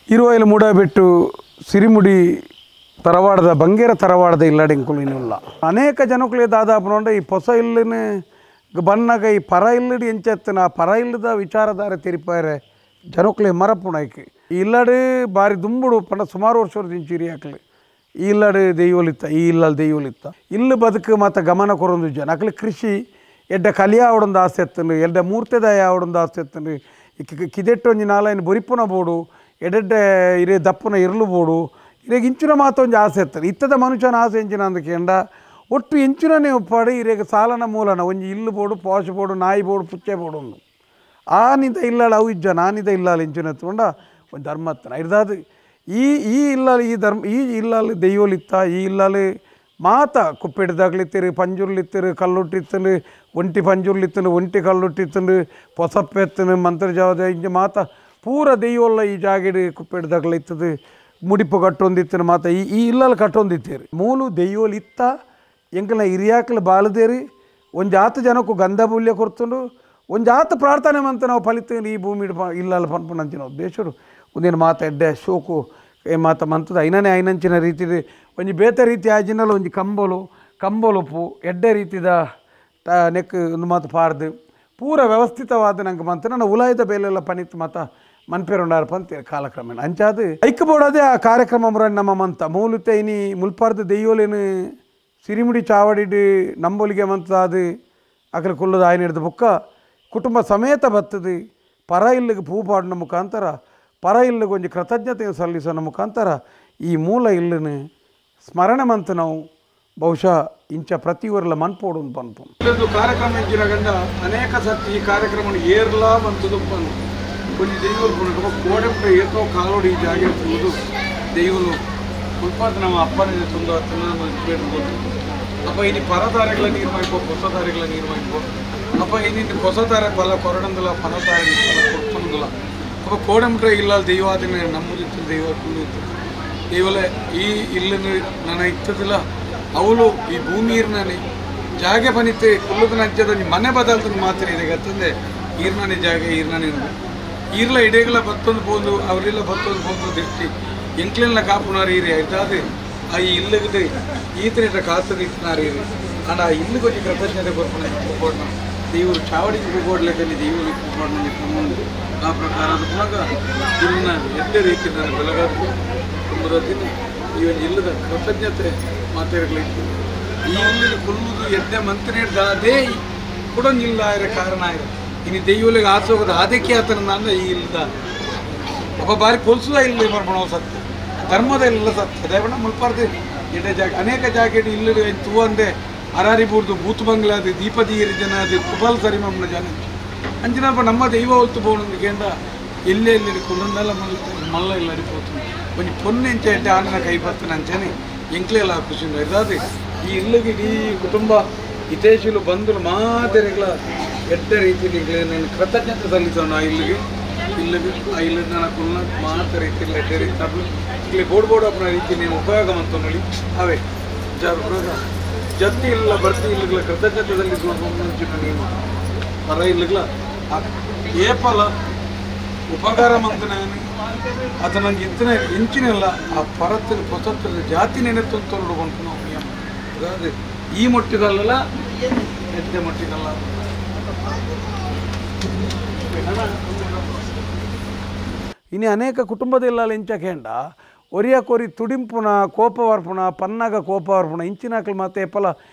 ಇರುವೈಲು ಮೂಡಬೆಟ್ಟು ಸಿರಿಮುಡಿ ತರವಾಡದ ಬಂಗೇರ ತರವಾಡದ ಇಲ್ಲಡೆಂಕುಲು ಇನ್ನುಲ್ಲ ಅನೇಕ ಜನಕ್ಕುಲೇ ದಾದಾಪುನಂಡ ಈ ಪೊಸ ಇಲ್ಲಿನ ಬನ್ನಾಗ ಈ ಪರ ಇಲ್ಲಡಿ ಎಂಚೆತ್ತನ ಆ ಪರ ಇಲ್ಲದ ವಿಚಾರಧಾರೆ ತೆರಿಪಾರೆ ಜನಕ್ಕುಲೇ ಮರಪುಣೈಕೆ ಈ ಇಲ್ಲಡು ಬಾರಿ ದುಂಬುಡು ಪಂಡ ಸುಮಾರು ವರ್ಷ ದಿಂಚಿರಿ ಹಾಕಲಿ ಈ ಇಲ್ಲಡು ದೆಯ್ಯೋಲಿತ್ತ ಈ ಇಲ್ಲಲ್ಲಿ ದೆಯ್ಯೋಲಿತ್ತ ಇಲ್ಲು ಬದುಕು ಮಾತ ಗಮನ ಕೊರೊಂದು ಜನ ಅಕ್ಲೆ ಕೃಷಿ ಎಡ್ಡ ಕಲಿಯ ಆವಡೊಂದು ಆಸೆ ಎತ್ತಂಡು ಎಡ್ಡ ಮೂರ್ತೆದಾಯ ಆವಡೊಂದು ಆಸೆ ಎತ್ತಂಡು ಕಿದೆಟ್ಟೊಂಜಿ ನಾಲೈನ್ ಬೊರಿಪುನ ಬೋಡು ಎಡೆಡ್ಡೆ ಇರೇ ದಪ್ಪುನ ಇರ್ಲು ಬೋಡು ಇರೇಗ ಇಂಚಿನ ಮಾತೊಂಜಿ ಆಸೆ ಎತ್ತಂಡು ಇತ್ತದ ಮನುಷ್ಯನ ಆಸೆ ಎಂಚಿನ ಅಂದಕೆಂಡ ಒಟ್ಟು ಎಂಚಿನನೇ ಉಪ್ಪಾಡು ಇರೇಗ ಸಾಲನ ಮೂಲನ ಒಂಜಿ ಇಲ್ಲು ಬೋಡು ಪಾಶು ಬೋಡು ನಾಯಿ ಬೋಡು ಪುಚ್ಚೆ ಬೋಡು ಒಂದು ಆ ನಿದ ಇಲ್ಲಾಳ ಅವು ಇಜ್ಜ ನಾನಿದ ಇಲ್ಲಾಳ ಇಂಚಿನ ಎತ್ತುಕೊಂಡ ಒಂದು ಧರ್ಮತ್ತನ ಇರ್ದಾದು ಈ ಈ ಇಲ್ಲಾಲು ಈ ಧರ್ಮ ಈ ಇಲ್ಲಾಲು ದೆಯ್ಯೋಲಿತ್ತ ಈ ಇಲ್ಲಾಲು ಮಾತ ಕುಪ್ಪಿಡ್ದಾಗ್ಲಿತ್ತಿರು ಪಂಜುರ್ಲಿತ್ತಿರು ಕಲ್ಲುಟ್ಟಿತ್ತನು ಒಂಟಿ ಪಂಜುರ್ಲಿತ್ತನು ಒಂಟಿ ಕಲ್ಲುಟ್ಟಿತ್ತನು ಪೊಸಪ್ಪೆತ್ತನು ಮಂತ್ರಜಾವದ ಇಂಚ ಮಾತ ಪೂರ ದೆಯ್ಯೋಲ್ಲ ಈ ಜಾಗಿಡು ಕುಪ್ಪಿಡ್ದಾಗ್ಲಿತ್ತದು ಮುಡಿಪು ಕಟ್ಟೊಂದಿತ್ತನು ಮಾತ ಈ ಈ ಇಲ್ಲಾಲು ಕಟ್ಟೊಂದಿತ್ತೀರಿ ಮೂಲು ದೆಯ್ಯೋಲಿತ್ತ ಎಂಕಲ್ನ ಹಿರಿಯಾಕ್ಲು ಬಾಲದೇರಿ ಒಂಜಾತ ಜನಕ್ಕೂ ಗಂಧ ಮೂಲ್ಯ ಕೊರ್ತುಂಡು ಒಂಜಾತ ಪ್ರಾರ್ಥನೆ ಮಂತ ನಾವು ಫಲಿತ ಈ ಭೂಮಿ ಇಲ್ಲಾಲು ಪನ್ಪುನಂಚಿನ ಉದ್ದೇಶರು ಒಂದೇನು ಮಾತ ಎಡ್ಡೆ ಶೋಕು ಮಾತ ಮಂತದ ಐನನೇ ಐನಂಚಿನ ರೀತಿದ ಒಂಜಿ ಬೇತೆ ರೀತಿ ಆಜಿನಲ್ಲ ಒಂಜಿ ಕಂಬಲು ಕಂಬಲುಪು ಎಡ್ಡೆ ರೀತಿದ ನೆಕ್ ಒಂದು ಮಾತು ಪಾರ್ದು ಪೂರ ವ್ಯವಸ್ಥಿತವಾದ ನಂಗೆ ಮಂತ ನನ್ನ ಉಲಾಯದ ಬೇಲೆಲ್ಲ ಪನಿತ್ ಮಾತ ಮನ್ಪೇರುಂಡಾರ ಪಂತ ಕಾಲಕ್ರಮೇಣ ಅಂಚಾದು ಐಕ್ ಬೋಡದೆ ಆ ಕಾರ್ಯಕ್ರಮ ಮುರ ನಮ್ಮ ಮಂತ ಮೂಲುತೆ ಇನಿ ಮುಲ್ಪಾರ್ದು ದೆಯ್ಯೋಲೇನು ಸಿರಿಮುಡಿ ಚಾವಡಿಡು ನಂಬೊಲಿಗೆ ಮಂತದಾದು ಅಕಲ ಕುಲ್ಲದ ಆಯ್ನ ಹಿಡ್ದು ಬುಕ್ಕ ಕುಟುಂಬ ಸಮೇತ ಬತ್ತದು ಪರ ಇಲ್ಲಿಗೆ ಪೂ ಪಾಡಿನ ಮುಖಾಂತರ ಪರ ಇಲ್ಲಿಗೆ ಒಂಜಿ ಕೃತಜ್ಞತೆ ಸಲ್ಲಿಸೋನ ಮುಖಾಂತರ ಈ ಮೂಲ ಇಲ್ಲನ್ನು ಸ್ಮರಣೆ ಮಂತ ನಾವು ಬಹುಶಃ ಇಂಚ ಪ್ರತಿಯೊರಲ ಮನ್ಪೋಡು ಪನ್ಪು ಇಲ್ಲೊಂದು ಕಾರ್ಯಕ್ರಮ ಎಂಚಿನ ಗಂಡ ಅನೇಕ ಸರ್ತಿ ಈ ಕಾರ್ಯಕ್ರಮ ಏರ್ಲಾ ಮಂತದು ಪನ್ಪು ಒಂಜಿ ದೈವಲು ಪುನಕ ಕೋಡೆಪುಟ ಏತೋ ಕಾಲೋಡು ಈ ಜಾಗೆ ತಿರುವುದು ದೈವಲು ಮುಲ್ಪಾದ ನಮ್ಮ ಅಪ್ಪನ ತುಂದು ಅತ್ತನ ಅಪ್ಪ ಇನಿ ಪರತಾರೆಗಳ ನೀರು ಮಾಯ್ಪೋ ಹೊಸ ತಾರೆಗಳ ನೀರು ಮಾಯ್ಪೋ ಅಪ್ಪ ಇನಿ ಹೊಸ ತಾರೆ ಫಲ ಕೊರಡಂದಿಲ್ಲ ಫಲತಾರೆ ಫಲ ಕೊಡ್ತಂದಿಲ್ಲ ಅಪ್ಪ ಕೋಡೆಮುಟ್ಟ ಇಲ್ಲ ದೈವಾದಿನ ನಮ್ಮದಿತ್ತು ದೈವ ಕುಂದಿತ್ತು ದೈವಲೆ ಈ ಇಲ್ಲನ್ನು ನನ್ನ ಇತ್ತದಿಲ್ಲ ಅವಳು ಈ ಭೂಮಿ ಇರ್ನಾನೆ ಜಾಗೆ ಬನಿತ್ತೆ ಕುಲ್ಲದ ನಂಚದ ಮನೆ ಬದಲ್ತದ ಮಾತ್ರ ಇದೆ ಗತ್ತಂದೆ ಈರ್ನಾನೆ ಜಾಗೆ ಈರ್ನಾನೆ ಈರ್ಲ ಇಡೇಗಳ ಬತ್ತೊಂದು ಪೋಂದು ಅವರೆಲ್ಲ ಬತ್ತೊಂದು ಪೋಂದು ದೃಷ್ಟಿ ಎಂಕ್ಲೆಲ್ಲ ಕಾಪುನಾರು ಈರಿ ಆಯ್ತಾದೆ ಆ ಇಲ್ಲಗದೆ ಈತನಿಟ ಕಾತದ ಇತ್ತನಾರು ಈರಿ ಅಂಡ್ ಆ ಇಲ್ಲು కొంచెం ಕೃತಜ್ಞತೆ ಕೊರ್ಪಣ ಪೂಕೋಡ್ನ ದೇವರು ಚಾವಡಿಗೆ ಪೂಕೋಡ್ಲೆಕಲ್ಲಿ ದೇವರು ಪೂಕೋಡ್ನ ಮುಂದೆ ಆ ಪ್ರಕಾರ ಪುನಗ ಇಲ್ಲಿನ ಎಡ್ಡೆ ರೀತಿ ನಾನು ಬೆಳಗಾದ ಕುಂಬುದಿನ ಈ ಒಂದು ಇಲ್ಲದ ಕೃತಜ್ಞತೆ ಮಾತಾಡಲಿಕ್ಕೆ ಈ ಇಲ್ಲಿನ ಕೊಲ್ಲುವುದು ಎಡ್ಡೆ ಮಂತ್ರಿ ಅದೇ ಕೊಡೊಂಜಿಲ್ಲ ಆಯ್ರ ಕಾರಣ ಆಯ್ರ ಇನ್ನು ದೈವಲಿಗೆ ಆಸೋಗದ ಅದಕ್ಕೆ ಆತನ ನಾನು ಈ ಇಲ್ಲದ ಒಬ್ಬ ಬಾರಿ ಪೊಲ್ಸುದ ಇಲ್ಲ ಬರ್ಬಣ ಸತ್ಯ ಧರ್ಮದ ಇಲ್ಲ ಸತ್ಯ ದೇವಣ್ಣ ಮುಲ್ಪಾರ್ದು ಎಡ್ಡೆ ಜಾಗ ಅನೇಕ ಜಾಗೆಡ್ ಇಲ್ಲ ತೂವಂದೆ ಅರಾರಿ ಬೂರ್ದು ಬೂತ್ ಬಂಗ್ಲಾದಿ ದೀಪದೀರಿ ಜನ ಅದು ಕುಬಲ್ ಸರಿಮಮ್ಮನ ಜನ ಅಂಚಿನಪ್ಪ ನಮ್ಮ ದೈವ ಹೊಲ್ತು ಬೋಣಂದು ಕೇಂದ್ರ ಎಲ್ಲೇ ಎಲ್ಲಿ ಕುಲ್ಲಂದೆಲ್ಲ ಮಲ್ಲ ಮಲ್ಲ ಇಲ್ಲ ಅಡಿಪೋతుంది ಒಂಜಿ ಪೊನ್ನೆಂಚ ಎಡ್ಡೆ ಆನನ ಕೈ ಬರ್ತನ ಅಂಚನೆ ಎಂಕ್ಲೆಲ್ಲ ಖುಷಿ ಇದಾದ ಈ ಇಲ್ಲಿಗೆ ಇಡೀ ಕುಟುಂಬ ಹಿತೈಷಿಲು ಬಂಧುಲು ಮಾತೆರೆಗಳ ಎಡ್ಡೆ ರೀತಿಯಲ್ಲಿ ನಾನು ಕೃತಜ್ಞತೆ ಸಲ್ಲಿಸೋಣ ಆ ಇಲ್ಲಿಗೆ ಇಲ್ಲಿಗೆ ಆ ಇಲ್ಲದ ನನ್ನ ಕುಲ್ಲ ಮಾತ ರೀತಿಯಲ್ಲಿ ಎಡ್ಡೆ ರೀತಿ ಇಲ್ಲಿ ಬೋರ್ಡ್ ಬೋರ್ಡ್ ಅಪ್ಪನ ರೀತಿ ನೀವು ಉಪಯೋಗ ಮಂತೊನಲಿ ಅವೇ ಜಾರು ಜತ್ತಿ ಇಲ್ಲ ಬರ್ತಿ ಇಲ್ಲಗಳ ಕೃತಜ್ಞತೆ ಸಲ್ಲಿಸುವ ನೀನು ಪರ ಇಲ್ಲಗಳ ಏಪಲ ಉಪಕಾರ ಮಂತನೇ ಆತ ನಂಗೆ ಇತ್ತನೇ ಇಂಚಿನೆಲ್ಲ ಆ ಪರತ್ತಿನ ಪೊಸತ್ತಿನ ಜಾತಿ ನೆನೆತ್ತೊಂದು ತೊರಡು ನಾವು ನಿಯಮ ಅದಾದ ಈ ಮೊಟ್ಟಿಗಲ್ಲ ಎದ್ದೆ ಮೊಟ್ಟಿಗಲ್ಲ. ಇನ್ನು ಅನೇಕ ಕುಟುಂಬದಲ್ಲ ಇಂಚಕೇಂಡ ಒರಿಯ ಕೊರಿ ತುಡಿಂಪುನ ಕೋಪವರ್ಪುಣ ಪನ್ನಾಗ ಕೋಪವರ್ಪುಣ ಇಂಚಿನಾಕಲು ಮಾತೆ ಎಪ್ಪಲ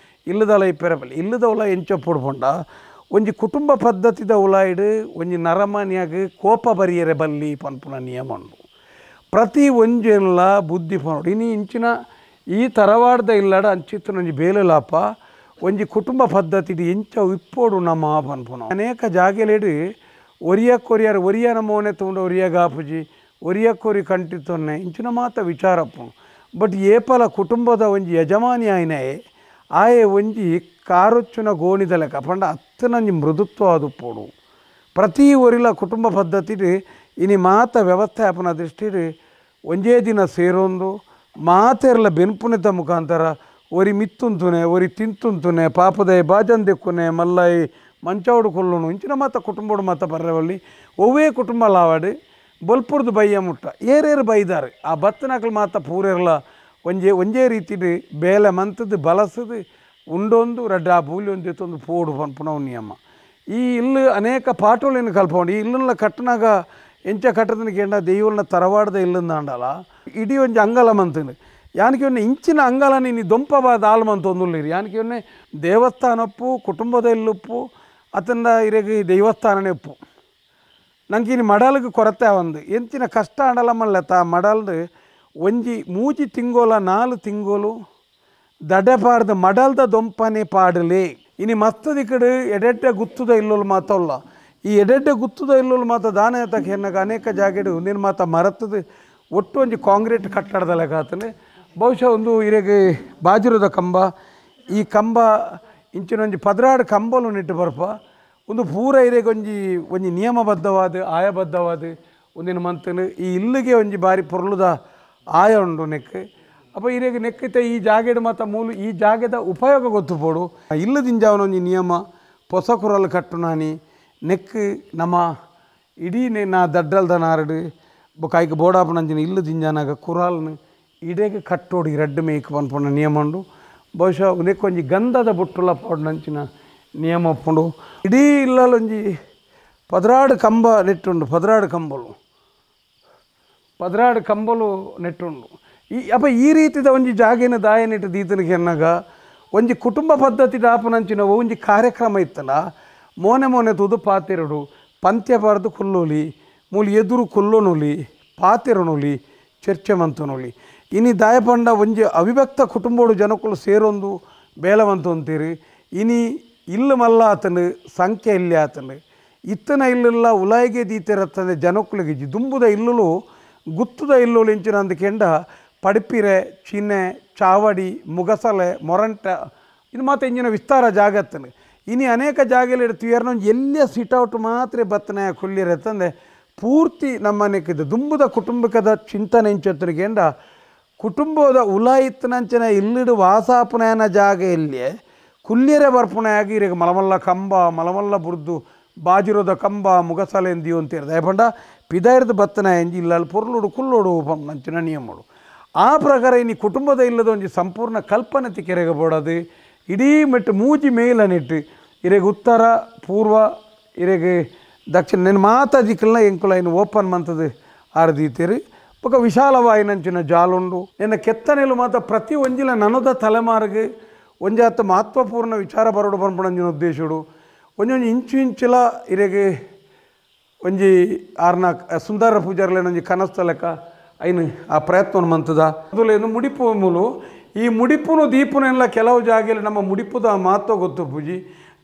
ಇಲ್ಲದಲ ಇಪ್ಪೆರಪಲ್ ಇಲ್ಲದವಲ ಎಂಚ ಪುಡ್ಪೊಂಡ ಒಂಜಿ ಕುಟುಂಬ ಪದ್ಧತಿದ ಉಲಾಯಿಡು ಒಂಜಿ ನರಮಾನ್ಯಾಗ ಕೋಪ ಬರಿಯರೆ ಬಲ್ಲಿ ಪನ್ಪುನ ನಿಯಮ ಉಂಡು ಪ್ರತಿ ಒಂಜೆನ್ಲ ಬುದ್ಧಿ ಪನೋಡು ಇನ್ನು ಇಂಚಿನ ಈ ತರವಾಡ್ದ ಇಲ್ಲಡ ಅಂಚಿತ್ತಿನ ಒಂಜಿ ಬೇಲೆಲಾಪ ಒಂಜಿ ಕುಟುಂಬ ಪದ್ಧತಿಡ್ ಎಂಚ ಇಪ್ಪೋಡು ನಮ್ಮ ಪನ್ಪುನ ಅನೇಕ ಜಾಗೆಲೆಡು ಒರಿಯ ಕೊರಿಯರ್ ಒರಿಯನ ಮೋನೆ ತುಂಡು ಒರಿಯ ಗಾಪುಜಿ ಒರಿಯ ಕೊರಿ ಕಂಟಿತೊನ್ನೆ ಇಂಚಿನ ಮಾತ ವಿಚಾರಪ್ಪು ಬಟ್ ಏಪಲ ಕುಟುಂಬದ ಒಂಜಿ ಯಜಮಾನಿ ಆಯ್ನೇ ಆಯೆ ಒಂಜಿ ಕಾರೊಚ್ಚುನ ಗೋಣಿದ ಲೆಕ್ಕ ಪಂಡ ಅತ್ತನಂಜಿ ಮೃದುತ್ವ ಅದು ಪೋಡು ಪ್ರತಿ ಒರಿಲ ಕುಟುಂಬ ಪದ್ಧತಿಡ್ ಇನಿ ಮಾತ ವ್ಯವಸ್ಥಾಪನ ದೃಷ್ಟಿಡ್ ಒಂಜೇ ದಿನ ಸೇರೊಂದು ಮಾತೆರ್ಲ ಬೆನ್ಪುನೆತ ಮುಖಾಂತರ ಒರಿ ಮಿತ್ತುಂತುನೆ ಒರಿ ತಿಂತುಂತುನೆ ಪಾಪದಯ ಬಾಜನ್ ದಿಕ್ಕುನೆ ಮಲ್ಲೈ ಮಂಚೌಡು ಕೊಲ್ಲುನು ಇಂಚಿನ ಮಾತ ಕುಟುಂಬಡು ಮಾತ ಬರ್ರವಲ್ಲಿ ಒವ್ವೇ ಕುಟುಂಬ ಲಾವಾಡು ಬೊಲ್ಪುರ್ದು ಬಯ್ಯ ಮುಟ್ಟ ಏರೇರು ಬೈದಾರೆ ಆ ಬತ್ತನಕಲು ಮಾತ ಪೂರೆರ್ಲ ಒಂಜೇ ಒಂಜೇ ರೀತಿಡ್ ಬೇಲೆ ಮಂತದ್ದು ಬಲಸದು ಉಂಡೊಂದು ರಡ್ಡ ಆ ಬೂಲಿ ಒಂದು ಎತ್ತೊಂದು ಪೋಡು ಪನ್ಪುನವು ನಿಯಮ. ಈ ಇಲ್ಲು ಅನೇಕ ಪಾಠಗಳನ್ನು ಕಲ್ಪೊಂಡು ಈ ಇಲ್ಲನ್ನ ಕಟ್ಟನಾಗ ಎಂಚ ಕಟ್ಟದನ ಕೇಂಡ ದೈವಲ್ನ ತರವಾಡದ ಇಲ್ಲಂದಾಂಡಲ ಇಡೀ ಒಂಜಿ ಅಂಗಲ ಮಂತನು ಯಾನಿಕೆ ಒನ್ನೆ ಇಂಚಿನ ಅಂಗಲ ನೀನು ದೊಂಪಬಾದ ಆಲ್ ಮಂತ ಒಂದುಳ್ಳಿರಿ ಯಾನಿಕೆ ಒನ್ನೆ ದೇವಸ್ಥಾನಪ್ಪು ಕುಟುಂಬದ ಇಲ್ಲುಪ್ಪು ಅತಂದ ಇರೆಗೆ ದೇವಸ್ಥಾನನೇ ಉಪ್ಪು ನಂಗೆ ಇನ್ನು ಮಡಲ್ಗೆ ಕೊರತೆ ಒಂದು ಎಂಚಿನ ಕಷ್ಟ ಆಂಡಲ ಮಲ್ಲ ತಾ ಮಡಲ್ದು ಒಂಜಿ ಮೂಜಿ ತಿಂಗೋಲ 4 ತಿಂಗೋಲು ದಡೆಪಾರ್ದ ಮಡಲ್ದ ದೊಂಪನೆ ಪಾಡಲಿ ಇನಿ ಮಸ್ತದ ಕಡೆ ಎಡೆಡ್ಡೆ ಗುತ್ತದ ಇಲ್ಲೋಲು ಮಾತಲ್ಲ ಈ ಎಡೆಡ್ಡೆ ಗುತ್ತದ ಇಲ್ಲೋಲು ಮಾತ ದಾನ ಎತ್ತಕ್ಕೆ ಹೆನ್ನಾಗ ಅನೇಕ ಜಾಗೆಡು ನೀನು ಮಾತ ಮರತದ ಒಟ್ಟು ಒಂಜಿ ಕಾಂಕ್ರೀಟ್ ಕಟ್ಟಡದ ಲೆಕ್ಕ ಬಹುಶಃ ಒಂದು ಇರೆಗೆ ಬಾಜಿರದ ಕಂಬ ಈ ಕಂಬ ಇಂಚಿನ ಒಂಜಿ 16 ಕಂಬಲು ನೆಟ್ಟು ಬರ್ಪ ಒಂದು ಪೂರ ಇರೆಗೆ ಒಂಜಿ ಒಂಜಿ ನಿಯಮಬದ್ಧವಾದ ಆಯಬದ್ಧವಾದ ಒಂದಿನ ಮಂತನು ಈ ಇಲ್ಲಿಗೆ ಒಂಜಿ ಬಾರಿ ಪೊರ್ಲುದ ಆಯ ಉಂಡು ನೆಕ್ ಅಪ್ಪ ಇರೆಗೆ ನೆಕ್ಕಿತ ಈ ಜಾಗೆಡ್ ಮಾತ ಮೂಲು ಈ ಜಾಗೆದ ಉಪಯೋಗ ಗೊತ್ತು ಪೋಡು ಇಲ್ಲದಿಂಜಾವನ ಒಂಜಿ ನಿಯಮ ಪೊಸ ಕುರಲು ಕಟ್ಟುನಾನಿ ನೆಕ್ ನಮ್ಮ ಇಡೀ ನಾ ದಡ್ಡಲ್ದ ನಾರಡು ಬೊಕ ಬೋಡಾಪನಂಚಿನ ಇಲ್ಲದಿಂಜಾನಾಗ ಕುರಾಲ್ನ ಇಡೆಗೆ ಕಟ್ಟೋಡು ಈ ರಡ್ಡು ಮೇಯ್ಕ್ ಪನ್ಪುನ ನಿಯಮ ಉಂಡು. ಬಹುಶಃ ಒಂದಕ್ಕೊಂಜಿ ಗಂಧದ ಬೊಟ್ಟುಲ ಪಾಡುನಂಚಿನ ನಿಯಮ ಉಪ್ಪುಂಡು. ಇಡೀ ಇಲ್ಲಲೊಂಜಿ 16 ಕಂಬ ನೆಟ್ಟುಂಡು 16 ಕಂಬಲು 16 ಕಂಬಲು ನೆಟ್ಟುಂಡು. ಈ ಅಪ್ಪ ಈ ರೀತಿದ ಒಂಜಿ ಜಾಗೆನ ದಾಯನಿಟ್ಟು ದೀತನಿಗೆ ಎನ್ನಾಗ ಒಂಜಿ ಕುಟುಂಬ ಪದ್ಧತಿ ದಾಪನಂಚಿನ ಒಂಜಿ ಕಾರ್ಯಕ್ರಮ ಇತ್ತಲ್ಲ ಮೋನೆ ಮೋನೆ ತೂದು ಪಾತೆರಡು ಪಂತ್ಯ ಬಾರ್ದು ಕುಲ್ಲೋಲಿ ಮೂಲಿ ಎದುರು ಕುಲ್ಲೋನುಲಿ ಪಾತೆರನುಲಿ ಚರ್ಚೆ ಮಂತನುಲಿ ಇನಿ ದಾಯಪಂಡ ಒಂಜಿ ಅವಿಭಕ್ತ ಕುಟುಂಬೋಡು ಜನಕ್ಕಳು ಸೇರೊಂದು ಬೇಲವಂತ ಅಂತೀರಿ. ಇನಿ ಇಲ್ಲು ಮಲ್ಲ ಆತನು ಸಂಖ್ಯೆ ಇಲ್ಲಿ ಆತನು ಇತ್ತನ ಇಲ್ಲೆಲ್ಲ ಉಲಾಯಿಗೆ ದೀತಿರತ್ತಂದೆ ಜನಕ್ಕಳಿಗೆ ದುಂಬುದ ಇಲ್ಲಲು ಗುತ್ತದ ಇಲ್ಲುಲು ಇಂಚಿನ ಅಂದಕೆಂಡ ಪಡಿಪಿರೆ ಚಿನ್ನೆ ಚಾವಡಿ ಮುಗಸಲೆ ಮೊರಂಟ ಇದು ಮಾತ್ರ ಇಂಜಿನ ವಿಸ್ತಾರ ಜಾಗತ್ತನು. ಇನಿ ಅನೇಕ ಜಾಗದಲ್ಲಿ ಇಡ್ತೀವಿ ಎಲ್ಲಿಯ ಸಿಟೌಟ್ ಮಾತ್ರ ಬತ್ತನೆ ಕುಲ್ಲಿರತ್ತಂದೆ ಪೂರ್ತಿ ನಮ್ಮನೆಕ್ಕಿದ್ದು ದುಂಬುದ ಕುಟುಂಬಕದ ಚಿಂತನೆ ಇಂಚೊತ್ತನಿಗೆಂಡ ಕುಟುಂಬದ ಉಲಾಯಿತ್ತನಂಚಿನ ಇಲ್ಲಿಡು ವಾಸಾಪುನಯನ ಜಾಗ ಇಲ್ಲಿಯೇ ಕುಲ್ಯರೆ ಬರ್ಪುಣೆಯಾಗಿ ಇರಗ ಮಲಮಲ್ಲ ಕಂಬ ಮಲಮಲ್ಲ ಬುರ್ದು ಬಾಜಿರೋದ ಕಂಬ ಮುಗಸಲೆ ಎಂದಿಯೋ ಅಂತಿರೋದು ದಯಪಂಡ ಪಿದಾಯಿರದ ಬತ್ತನ ಎಂಜಿ ಇಲ್ಲ ಪೊರ್ಲುಡು ಕುಲ್ಲೋಡು ನಂಚಿನ ನಿಯಮಗಳು ಆ ಪ್ರಕಾರ ಇನ್ನು ಕುಟುಂಬದ ಇಲ್ಲದ ಒಂಜಿ ಸಂಪೂರ್ಣ ಕಲ್ಪನೆ ತಿಕ್ಕೆರೆಗೆ ಬೋಡದು ಇಡೀ ಮೆಟ್ಟು ಮೂಜಿ ಮೇಲನಿಟ್ಟು ಇರೆಗೆ ಉತ್ತರ ಪೂರ್ವ ಇರೆಗೆ ದಕ್ಷಿಣ ನಿನ್ನ ಮಾತಾ ದಿಕ್ಕಲ್ನ ಎಂಕುಲ ಇನ್ನು ಓಪನ್ ಮಂತದ್ದು ಆರ್ದೀತೀರಿ ಬೊಕ ವಿಶಾಲವಾಯಿನಂಚಿನ ಜಾಲುಂಡು ನಿನ್ನ ಕೆತ್ತನೆಲು ಮಾತ ಪ್ರತಿ ಒಂಜಿಲ ನನದ ತಲೆಮಾರಿಗೆ ಒಂಜಾತ ಮಹತ್ವಪೂರ್ಣ ವಿಚಾರ ಬರೋಡು ಪನ್ಪುನಂಚಿನ ಉದ್ದೇಶಡು ಒಂಜೊಂಜಿ ಇಂಚು ಇಂಚಿಲ ಇರೆಗೆ ಒಂಜಿ ಆರ್ನ ಸುಂದರ ಪೂಜಾರ್ಲೇನ ಒಂಜಿ ಕನಸ್ತ ಲೆಕ್ಕ ಐನು ಆ ಪ್ರಯತ್ನ ಮಂತದ ಮೊದಲೇನು ಮುಡಿಪು ಮೂಲು ಈ ಮುಡಿಪುನು ದೀಪುನೆಲ್ಲ ಕೆಲವು ಜಾಗೆಯಲ್ಲಿ ನಮ್ಮ ಮುಡಿಪುದ ಮಹತ್ವ ಗೊತ್ತು ಪೂಜಿ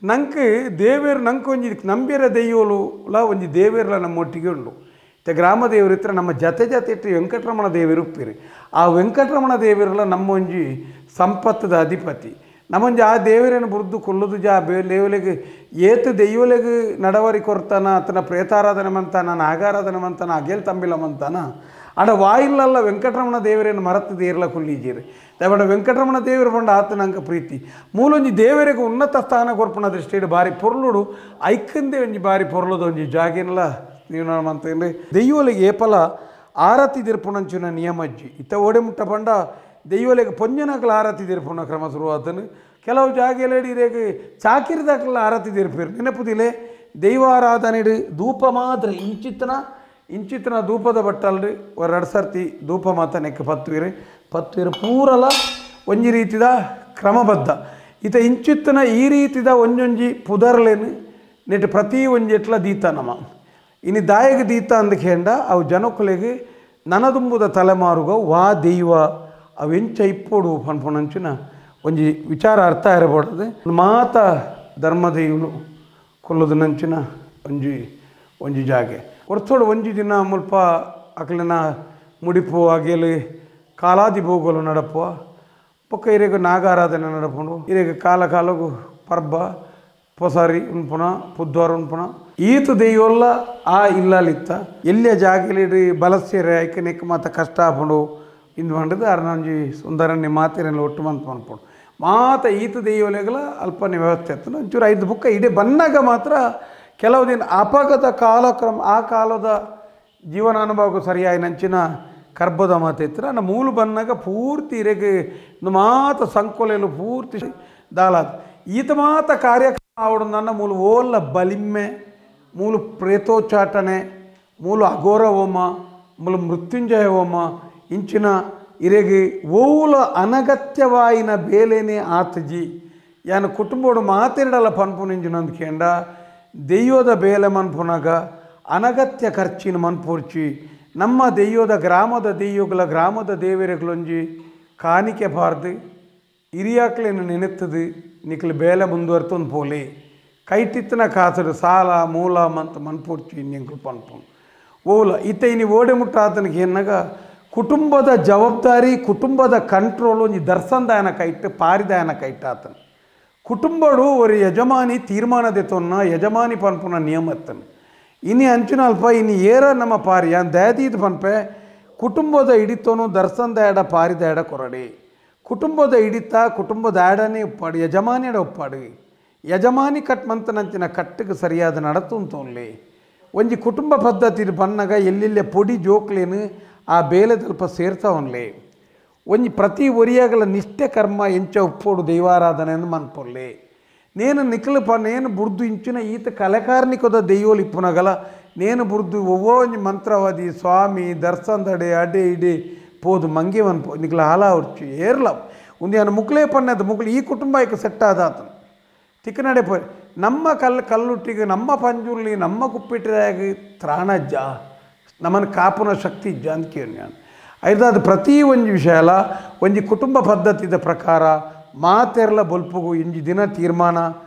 ನಂಗೆ ದೇವೇರು ನಂಗೆ ಒಂಜಿ ನಂಬಿರ ದೈವಲುಲ ಒಂಜಿ ದೇವೇರ್ಲ ನಮ್ಮೊಟ್ಟಿಗೆ ಉಂಡು. ಮತ್ತು ಗ್ರಾಮ ದೇವರು ಇತ್ರ ನಮ್ಮ ಜತೆ ಜತೆ ಇಟ್ಟು ವೆಂಕಟರಮಣ ದೇವರು ಉಪ್ಪಿರಿ ಆ ವೆಂಕಟರಮಣ ದೇವರೆಲ್ಲ ನಮ್ಮ ಒಂಜಿ ಸಂಪತ್ತದ ಅಧಿಪತಿ ನಮ್ಮೊಂಜಿ ಆ ದೇವರನ್ನು ಬುರ್ದು ಕೊಲ್ಲುದು ಜಾ ದೇವಲಿಗೆ ಏತು ದೈವಲಿಗೆ ನಡವರಿ ಕೊರ್ತಾನ ಆತನ ಪ್ರೇತಾರಾಧನೆ ಮಂತಾನ ನಾಗಾರಾಧನೆ ಮಂತಾನ ಅಗೇಲ್ ತಂಬಿಲ ಮಂತಾನ ಆಡ ವಾಯಿಲ್ಲಲ್ಲ ವೆಂಕಟರಮಣ ದೇವರನ್ನು ಮರತು ದೇರ್ಲ ಕುಲ್ಲೀಜೀರಿ ದಯಪಂಡ ವೆಂಕಟರಮಣ ದೇವರು ಪಂಡ ಆತನಂಕ ಪ್ರೀತಿ ಮೂಲೊಂಜಿ ದೇವರಿಗೆ ಉನ್ನತ ಸ್ಥಾನ ಕೊರ್ಪಣ ದೃಷ್ಟಿಡು ಬಾರಿ ಪೊರ್ಲುಡು ಐಕಂದೆ ಒಂಜಿ ಬಾರಿ ಪೊರ್ಲುದ ಒಂಜಿ ಜಾಗಿನಲ ನೀವು ನಾನು ದೈವಲಿಗೆ ಏಪಲ ಆರತಿ ದಿರ್ಪುಣಂಚಿನ ನಿಯಮಜ್ಜಿ ಇತ್ತ ಓಡೆ ಮುಟ್ಟ ಪಂಡ ದೈವಲಿಗೆ ಪೊಂಜನಕಲ ಆರತಿ ದಿರ್ಪುಣ ಕ್ರಮ ಶುರುವಾತನು ಕೆಲವು ಜಾಗೆಲೆಡಿ ಇರೇಗ ಚಾಕಿರಿದಾಕಲ ಆರತಿ ದಿರ್ಪಿರು ನೆನಪುದಿಲೆ ದೈವಾರಾಧನೆಡು ಧೂಪ ಮಾತ್ರ ಇಂಚಿತನ ಇಂಚಿತನ ಧೂಪದ ಬಟ್ಟಲ್ರಿ ಎರಡು ಸರ್ತಿ ಧೂಪ ಮಾತ ನೆಕ್ಕ ಪತ್ತುವಿರಿ ಪತ್ತುವಿರು ಪೂರಲ ಒಂಜಿ ರೀತಿದ ಕ್ರಮಬದ್ಧ ಇತ ಇಂಚಿತ್ತನ ಈ ರೀತಿದ ಒಂಜೊಂಜಿ ಪುದರ್ಲೇನು ನೆಟ್ ಪ್ರತಿ ಒಂಜಿ ಎಟ್ಲ ದೀತ ನಮ ಇನಿ ದಾಯಗ ದೀತ ಅಂದಕೇಂಡ ಅವು ಜನಕ್ಕುಲೆಗ್ ನನದುಂಬುದ ತಲೆಮಾರುಗ ವಾ ದೈವ ಅವೆಂಚ ಇಪ್ಪೋಡು ಪನ್ಪುನಂಚಿನ ಒಂಜಿ ವಿಚಾರ ಅರ್ಥ ಇರಬಾರ್ದು ಮಾತ ಧರ್ಮದೈವಲು ಕೊಲ್ಲುದನಂಚಿನ ಒಂಜಿ ಒಂಜಿ ಜಾಗೆ ಒರ್ತೋಡು ಒಂಜಿ ದಿನ ಮುಲ್ಪ ಅಕ್ಲಿನ ಮುಡಿಪು ಅಗೇಲು ಕಾಲಾದಿ ಭೋಗಲು ನಡಪುವ ಪೊಕ್ಕ ಇರೆಗ್ ನಾಗಾರಾಧನೆ ನಡಪುಂಡು ಇರೆಗ್ ಕಾಲ ಕಾಲಗು ಪರ್ಬ ಪೊಸಾರಿ ಉನ್ಪುನ ಪುದ್ವಾರ ಉನ್ಪುನ ಈತ ದೈವಲ್ಲ ಆ ಇಲ್ಲಲಿತ್ತ ಎಲ್ಲಿಯ ಜಾಗಲಿ ಬಲಸೇರೆ ಐಕ ನೆಕ್ ಮಾತ ಕಷ್ಟ ಆಪುಂಡು ಇಂದು ಪಂಡದು ಅರ್ನೊಂಜಿ ಸುಂದರನ್ನೇ ಮಾತಿರೆಲ್ಲ ಒಟ್ಟು ಮಂತ್ ಪನ್ಪುಂಡು ಮಾತ ಈತ ದೈವಲೆಗಲ ಅಲ್ಪನೆ ವ್ಯವಸ್ಥೆ ಇತ್ತು ಒಂಚೂರು ಐದು ಬುಕ್ಕ ಇಡೀ ಬನ್ನಾಗ ಮಾತ್ರ ಕೆಲವು ದಿನ ಅಪಗತ ಕಾಲಕ್ರಮ ಆ ಕಾಲದ ಜೀವನಾನುಭವಕ್ಕೂ ಸರಿಯಾಯಿನಂಚಿನ ಕರ್ಬದ ಮಾತೈತ್ರ ನನ್ನ ಮೂಲು ಬನ್ನಾಗ ಪೂರ್ತಿ ಇರೆಗೆ ಮಾತ ಸಂಕೊಲೆಲು ಪೂರ್ತಿ ದಾಲಾದ ಈತ ಮಾತ ಕಾರ್ಯಕ್ರಮ ಆವಡು ನನ್ನ ಮೂಲು ಓಲ್ಲ ಬಲಿಮ್ಮೆ ಮೂಲು ಪ್ರೇತೋಚ್ಚಾಟನೆ ಮೂಲು ಅಘೋರ ಹೋಮ ಮೂಲು ಮೃತ್ಯುಂಜಯ ಹೋಮ ಇಂಚಿನ ಇರೆಗೆ ಓಲ ಅನಗತ್ಯವಾಯಿನ ಬೇಲೇನೆ ಆತಜಿ ಯಾನು ಕುಟುಂಬೋಡು ಮಾತೆರಡಲ ಪನ್ಪು ನಿಂಚಿನಂದ್ಕೇಂಡ ದೆಯ್ಯೋದ ಬೇಲೆ ಮನ್ಪುನಾಗ ಅನಗತ್ಯ ಖರ್ಚಿನ ಮನ್ಪೂರ್ಚಿ ನಮ್ಮ ದೆಯ್ಯೋದ ಗ್ರಾಮದ ದೆಯ್ಯೋಗಳ ಗ್ರಾಮದ ದೇವರುಗಳೊಂಜಿ ಕಾಣಿಕೆ ಬಾರ್ದು ಹಿರಿಯಾಕ್ಲೇನು ನೆನೆತ್ತದು ನಿಕ್ಲು ಬೇಲೆ ಮುಂದುವರ್ತೊಂದು ಪೋಲಿ ಕೈಟಿತ್ತನ ಕಾಸಡು ಸಾಲ ಮೂಲ ಮಂತ ಮನ್ಪೂರ್ಚಿ ಇಂಜಿಂಕ್ಲು ಪನ್ಪು ಓಲ ಇತ್ತ ಇನಿ ಓಡೆ ಮುಟ್ಟ ಆತನಿಗೆ ಎನ್ನಾಗ ಕುಟುಂಬದ ಜವಾಬ್ದಾರಿ ಕುಟುಂಬದ ಕಂಟ್ರೋಲು ಒಂಜಿ ದರ್ಶನದಾಯನ ಕೈಟ್ಟು ಪಾರಿದಾಯನ ಕೈಟ್ಟು ಆತನು ಕುಟುಂಬಡು ಒಂದು ಯಜಮಾನಿ ತೀರ್ಮಾನದೆತ್ತೊನ್ನ ಯಜಮಾನಿ ಪನ್ಪುನ ನಿಯಮತ್ತನು ಇನಿ ಅಂಚಿನಲ್ಪ ಇನಿ ಏರ ನಮ್ಮ ಪಾರಿ ಯಾನ್ ದಯದೀದ್ ಪನ್ಪೆ ಕುಟುಂಬದ ಹಿಡಿತೋನು ದರ್ಶನದ ಪಾರಿದ ಕೊರಡಿ ಕುಟುಂಬದ ಹಿಡಿತ ಕುಟುಂಬದ ಆಡನೇ ಒಪ್ಪಾಡು ಯಜಮಾನಿಯಡ ಒಪ್ಪಾಡು ಯಜಮಾನಿ ಕಟ್ ಮಂತನಂಚಿನ ಕಟ್ಟಿಗೆ ಸರಿಯಾದ ನಡತುಂತೋನ್ಲಿ ಒಂಜಿ ಕುಟುಂಬ ಪದ್ಧತಿ ಬನ್ನಾಗ ಎಲ್ಲೆಲ್ಲೆ ಪೊಡಿ ಜೋಕ್ಲೇನು ಆ ಬೇಲೆ ತಲ್ಪ ಸೇರ್ತಾವನ್ಲಿ ಒಂಜಿ ಪ್ರತಿ ಒರಿಯಾಗಲ ನಿಷ್ಠೆ ಕರ್ಮ ಎಂಚ ಉಪ್ಪೋಡು ದೈವಾರಾಧನೆಯನ್ನು ಮನ್ಪೊಲ್ಲೆ ನೇನು ನಿಕ್ಲಪ ನೇನು ಬುರ್ದು ಇಂಚಿನ ಈತ ಕಲೆಕಾರ್ನಿಕದ ದೈವೋಲು ಇಪ್ಪುನಗಲ ನೇನು ಬುರ್ದು ಒವ್ವೋ ಒಂಜಿ ಮಂತ್ರವಾದಿ ಸ್ವಾಮಿ ದರ್ಶನದಡೆ ಅಡೆ ಇಡೆ ಪೋದು ಮಂಗೆ ಮನ್ಪೋ ನಿಕ್ಲ ಹಾಲ ಹೊರ್ಚು ಏರ್ಲ ಒಂದು ಏನು ಮುಕ್ಲೇ ಪಣ್ಣದ ಮುಕ್ಲು ಈ ಕುಟುಂಬ ಇಕ್ಕ ಸೆಟ್ ಆದಾತನು ತಿಕ್ಕನಡೆ ಪೋಯ್ ನಮ್ಮ ಕಲ್ಲುಟ್ಟಿಗೆ ನಮ್ಮ ಪಂಜುರ್ಲಿ ನಮ್ಮ ಕುಪ್ಪಿಟ್ಟಿದಾಗ ತ್ರಾಣಜ್ಜ ನಮ್ಮನ್ನು ಕಾಪುನ ಶಕ್ತಿ ಇಜ್ಜ ಅಂತ ಕೇಳಿ ನಾನು ಐದಾದ ಪ್ರತಿ ಒಂಜಿ ವಿಷಯ ಅಲ್ಲ ಒಂಜಿ ಕುಟುಂಬ ಪದ್ಧತಿದ ಪ್ರಕಾರ ಮಾತೆರ್ಲ ಬೊಲ್ಪುಗು ಇಂಜಿ ದಿನ ತೀರ್ಮಾನ